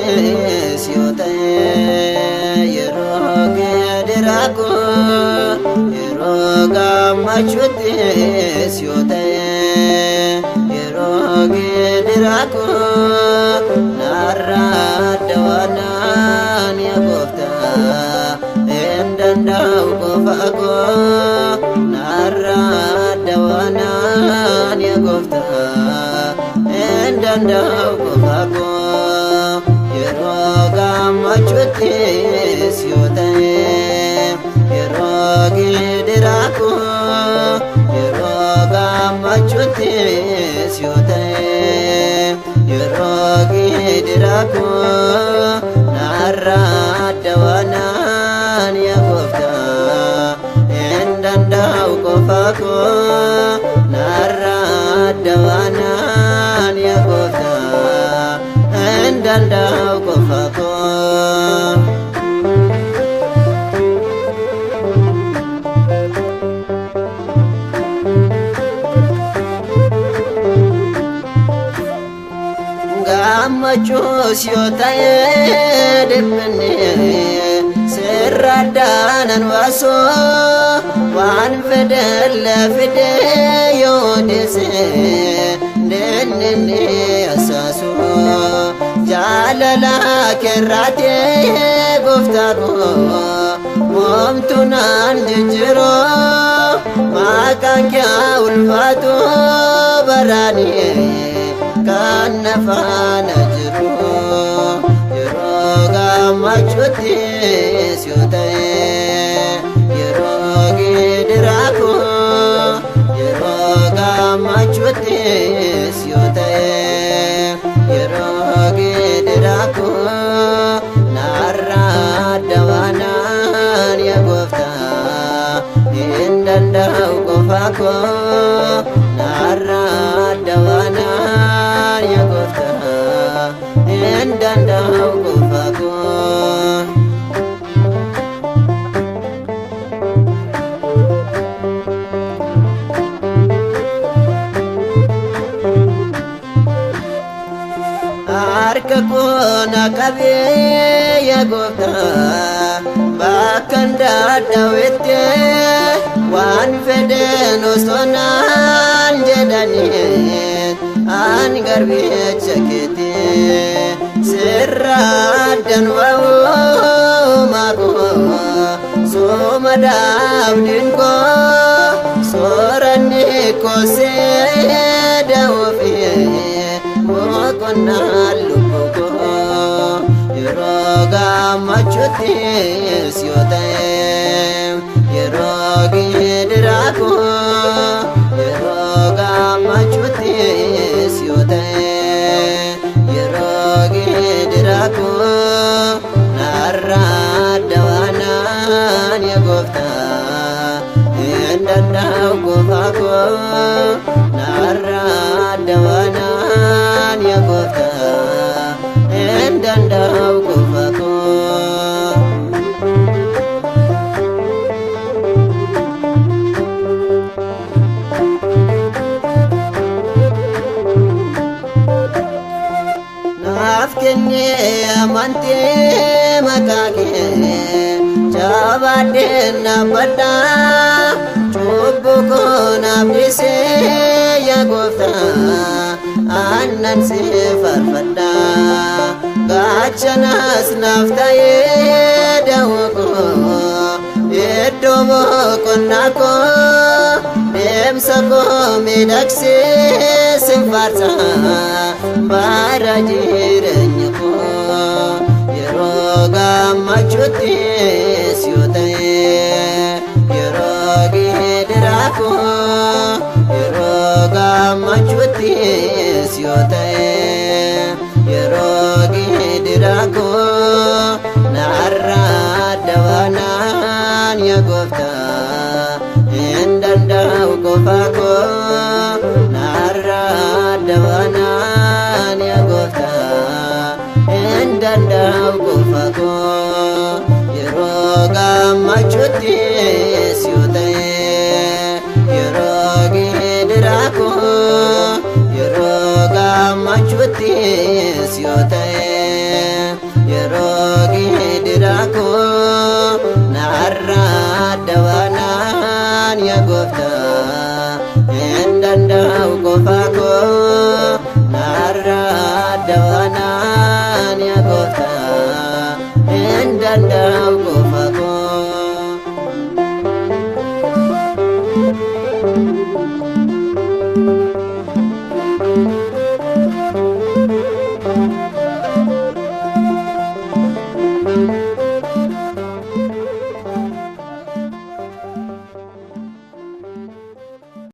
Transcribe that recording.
Gammachuuttis yoo ta'e, yeroo gidiraa koo, yeroo gammachuuttis yoo ta'e, yeroo gidiraa koo, narraa adda waanaan yaa gooftaa, hin danda'u qofa koo, narraa adda waanaan yaa gooftaa, hin danda'u qofa koo. Yeroo gammachuuttis yoo ta'e, yeroo gidiraa koo, yeroo gammachuuttis yoo ta'e, yeroo gidiraa koo, narraa adda waanaan yaa gooftaa, hin danda'u qofa koo, narraa adda waanaan yaa gooftaa, hin danda'u qofa koo. Gammachuus yoo ta'e dhiphinni, sirra addaanan baasuu, waan fedelle fide yoo deesse dinninni asaasu, jaalala keerraatee gooftaa koo moomtu naan jijjiiroo, maqaan kee ulfaatu baraanii kan na faana jiru. Yeroo gammachuuttis yoo ta'e, yeroo gidiraa koo, yeroo gammachuuttis yoo ta'e, yeroo gidiraa koo, narraa adda waanaan yaa gooftaa, hin danda'u qofa koo, narraa adda waanaan yaa gooftaa, hin danda'u qofa koo. Harka koo na qabee yaa gooftaa, bakka dadhabetti, waan fedhen osoo naan jedhanii, an garbicha keetti, sirra addan ba'uu maakoo, sooma daabdiin koo, sooranni koo seeda'uufi boqonnaa lubbuu koo. Yeroo gammachuuttis yoo ta'e, yeroo gidiraa koo, yeroo gammachuuttis yoo ta'e, yeroo gidiraa koo, narraa adda waanaan yaa gooftaa, hin danda'u qofa koo, narraa adda waanaan yaa gooftaa, hin danda'u qofa koo. Naaf kennee amantii maqaa kee, jabaadheen dhaabbadhaa, cubbuu koo naaf dhiisee yaa gooftaa, aannan si faarfadhaa. Gaachanas naaf ta'ee dawoo koo, iddoo boqonnaa koo, deemsa koo miidhagsee sin faarsa bara jireenya koo. Yeroo gammachuuttis yoo ta'e, yeroo gidiraa koo, yeroo gammachuuttis yoo ta'e, yeroo gidiraa koo, narraa adda waanaan yaa gooftaa, hin danda'u qofa koo, narraa adda waanaan yaa gooftaa, hin danda'u qofa koo. Yeroo gammachuuttis yoo ta'e, yeroo gidiraa koo, yeroo gammachuuttis yoo ta'e. Yaa gooftaa, hin danda'u qofaa koo.